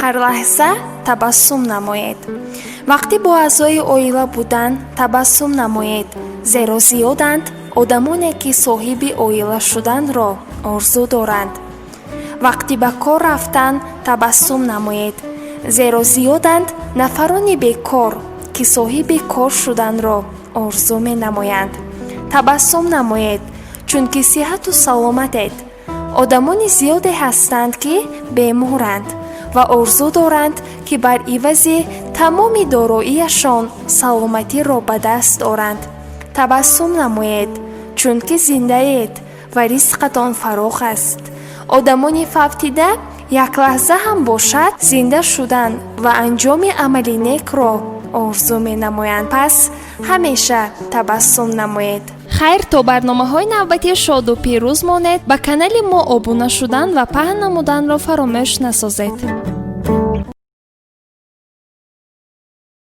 Ҳар лаҳза табассум намоед. Вақти бо аъзои оила будан табассум намоед, зеро зиёданд одамоне, ки соҳиби оила шуданро орзу доранд. Вақти ба кор рафтан табассум намоед, зеро зиёданд нафарони бекор, ки соҳиби кор шуданро орзу менамоянд. Табассум намоед, чунки сиҳату саломатед. Одамони зиёде ҳастанд, ки беморанд ва орзу доранд, ки бар ивази тамоми дороияшон саломатиро ба даст оранд. Табассум намоед, чунки зиндаед ва ризқатон фарох аст. Одамони фавтида як лаҳза ҳам бошад зинда шудан ва анҷоми амали некро орзу менамоянд. Пас ҳамеша табассум намоед. Хайр, то барномаҳои навбатӣ шоду пирӯз монед. Ба канали мо обуна шудан ва паҳн намуданро фаромӯш насозед.